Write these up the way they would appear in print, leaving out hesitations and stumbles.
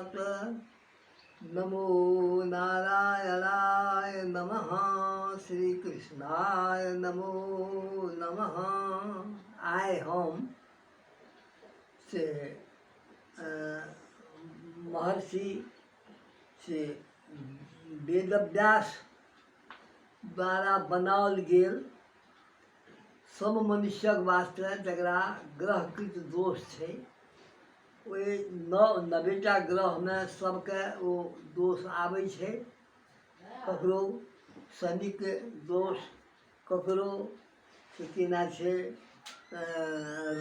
तत्। नमो नारायणाय नमः, श्री कृष्णाय नमो नमः। आइ हम से महर्षि से वेदव्यास द्वारा बनाओल गेल सब मनुष्यक वास्ते जकरा ग्रहकृत दोष छै, ओहि नवेटा ग्रहमे सबके ओ दोष आबै छै। ककरो शनिके दोष, ककरो से केना छै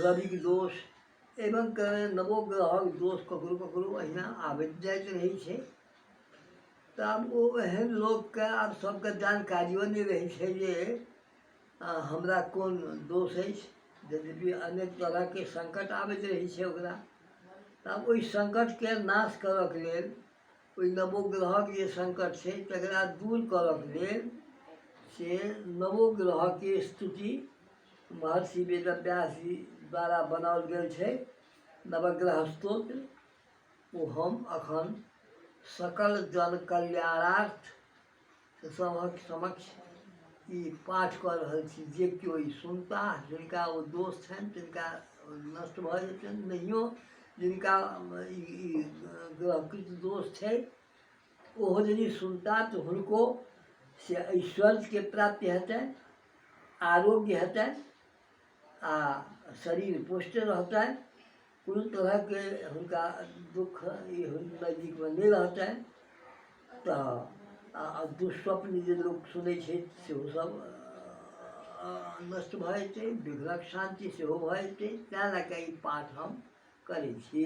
रविके दोष, एवं नवो ग्रहक दोष ककरो ककरो अहिना आबैत जाइत रहै छै। तऽ आब ओ एहन लोकके आब सबके जानकारियो नहि रहै छै जे हमरा कोन दोष अछि। यद्यपि अनेक तरहके सङ्कट आबैत रहै छै ओकरा, तऽ आब ओहि सङ्कटके नाश करऽके लेल, ओहि नवो ग्रहक जे सङ्कट छै तकरा दूर करऽके लेल से नवो ग्रहके स्तुति महर्षि वेदव्यास जी द्वारा बनाओल गेल छै नवग्रह स्तोत्र। ओ हम अखन सकल जन कल्याणार्थ सभक समक्ष ई पाठ कऽ रहल छी। जे केओ ई सुनताह, जिनका ओ दोष छनि तिनका नष्ट भऽ जेतनि, नहियो जिनका ई ग्रहकृत दोष छै ओहो यदि सुनता तऽ हुनको से ऐश्वर्यके प्राप्ति हेतनि, आरोग्य हेतनि आ शरीर पुष्ट रहतनि, कोनो तरहके हुनका दुःख ई नजदीकमे नहि रहतनि। तऽ आ दुःस्वप्न जे लोक सुनै छै सेहो सब नष्ट भऽ जेतै, विघ्नक शान्ति सेहो भऽ जेतै। तैँ लए कऽ ई पाठ हम करै छी।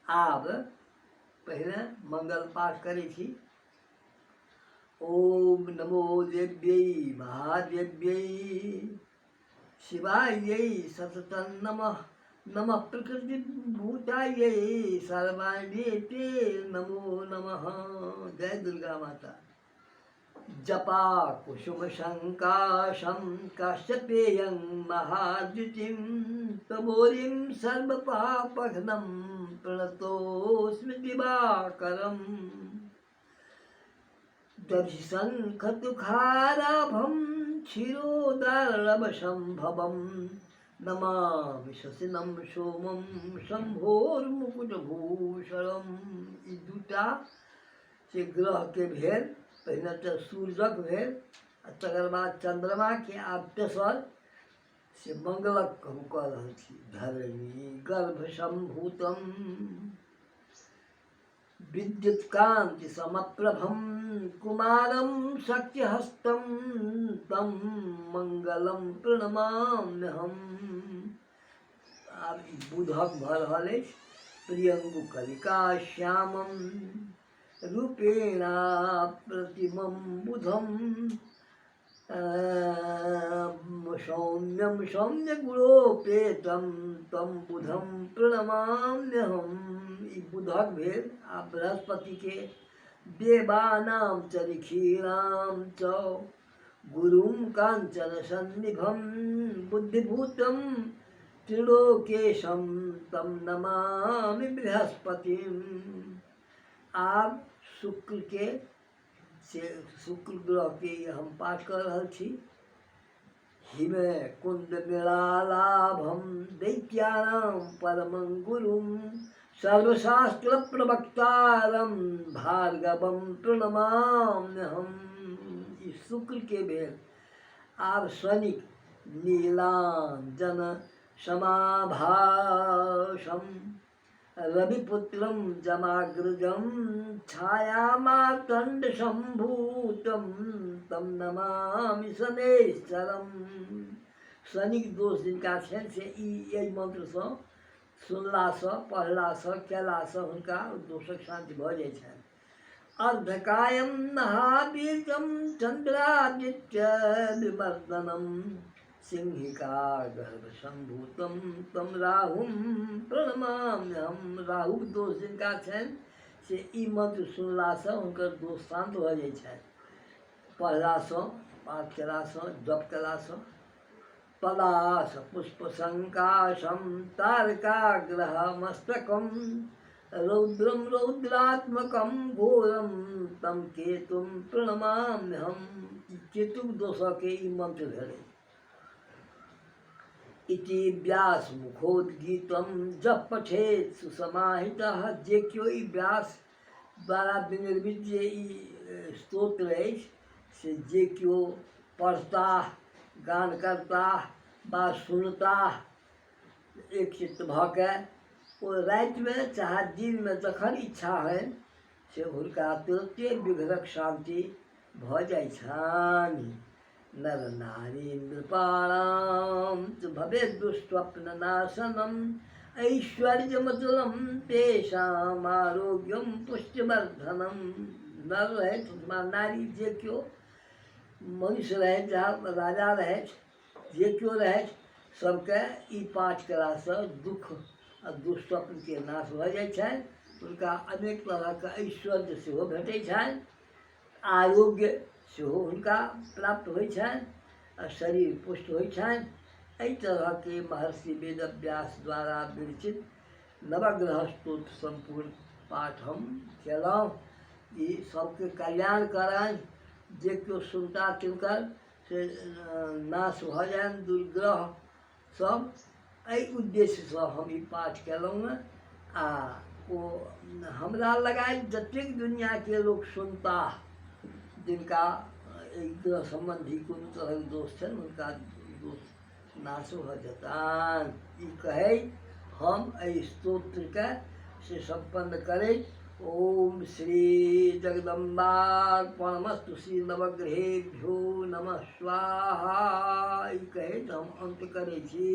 आब पहिने मङ्गल पाठ करै छी। ओम नमो देव्यै महादेव्यै शिवायै सततं नमः, नमः प्रकृति भूतायै सर्वाण्ये ते नमो नमः। जय दुर्गा माता। जपा कुसुम शङ्काशं काश्यपेयं महाद्युतिं तमोरिं सर्वपापघ्नं प्रणतोऽस्मि दिवाकरम्। दधिशङ्खतुखाराभं क्षीरोदारवशम्भवं नमामि शशिनं सोमं शम्भोर्मुकुटभूषणम्। ई दूटा से ग्रहके भेल, पहिने तऽ सूर्यक भेल आ तकर बाद चन्द्रमाके। आब तेसर से मङ्गलक हम कऽ रहल छी। धरणी गर्भ सम्भूतम विद्युत्कान्ति समप्रभं कुमारं शक्तिहस्तं तं मङ्गलं प्रणमाम्यहम्। आब ई बुधक भऽ रहल अछि। प्रियङ्गु कलिका श्यामं रूपेणा प्रतिमं बुधं सौम्यं सौम्यगुणोपेतं तं बुधं प्रणमाम्यहम्। ई बुधक भेल। आ बृहस्पतिके देवानां च ऋषीणां च गुरुं काञ्चन सन्निभं बुद्धिभूतं त्रिलोकेशं तं नमामि बृहस्पतिम्। आब शुक्रके से शुक्र ग्रहके हम पाठ कऽ रहल छी। हिमे कुन्द मृणालाभं दैत्यानां परमं गुरुं सर्वशास्त्र प्रवक्तारं भार्गवं प्रणमाम्यहम्। ई शुक्र के भेल। आब शनिक नीलांजन समाभासम रविपुत्रं जमाग्रजं छायामार्तण्डसम्भूतं तं नमामि शनैश्चरम्। शनिक दोष जिनका छनि से ई एहि मन्त्रसँ सुनलासँ, पढ़लासँ, कयलासँ हुनका दोषक शान्ति भऽ जाइ छनि। अर्धकायं महावीर्यं चन्द्रादित्य विमर्दनं सिंहिका गर्भसम्भूतं तं राहुं प्रणमाम्यहं। राहुक दोष जिनका छनि से ई मन्त्र सुनलासँ हुनकर दोष शान्त भऽ जाइ छनि, पढ़लासँ, पाठ कयलासँ, जप कयलासँ। पलाश पुष्पसङ्काशं तारकाग्रहमस्तकं रौद्रम रौद्रात्मकम घोरम तम केतुम प्रणमाम्यहम। ई केतुक दोषके ई मंत्र भेलै। इति व्यास मुखोद्गीतम जप पठेत सुसमाहितः। जे केओ ई व्यास द्वारा विनिर्मित जे ई स्तोत्र अछि से जे केओ पढ़ताह, गान करताह वा सुनताह एक चित्त भऽ के, ओ रातिमे चाहे दिनमे जखन इच्छा होइन से हुनका तुरन्ते विघ्नक शान्ति भऽ जाइ छनि। नर नारी नृपाणां च भवेत् दुःस्वप्ननाशनम् ऐश्वर्यमतुलं तेषाम् आरोग्यं पुष्टिवर्धनं। नर रहथि अथवा नारी, जे केओ मनुष्य रहथि चाहे राजा रहथि, जे केओ रहथि, सबके ई पाठ कयलासँ दुःख आ दुःस्वप्नके नाश भऽ जाइ छनि। हुनका अनेक तरहके ऐश्वर्य सेहो भेटै छनि, आरोग्य सेहो हुनका प्राप्त होइ छनि आ शरीर पुष्ट होइ छनि। एहि तरहके महर्षि वेदव्यास द्वारा विरचित नवग्रह स्तोत्र सम्पूर्ण पाठ हम केलहुँ। ई सबके कल्याण करनि, जे केओ सुनता तिनकर से नाश भऽ जानि दुर्ग्रह सब। एहि उद्देश्यसँ हम ई पाठ केलहुँ हँ आ ओ हमरा लगाइत जतेक दुनिआँके लोक सुनताह, जिनका एहि ग्रह सम्बन्धी कोनो तरहक दोष छनि, हुनका दोष नाश भऽ जेतनि। ई कहैत हम एहि स्तोत्रके से सम्पन्न करैत ओम श्री जगदम्बार्पणमस्तु, श्री नवग्रहेभ्यो नमः स्वाहा, ई कहैत हम अन्त करै छी।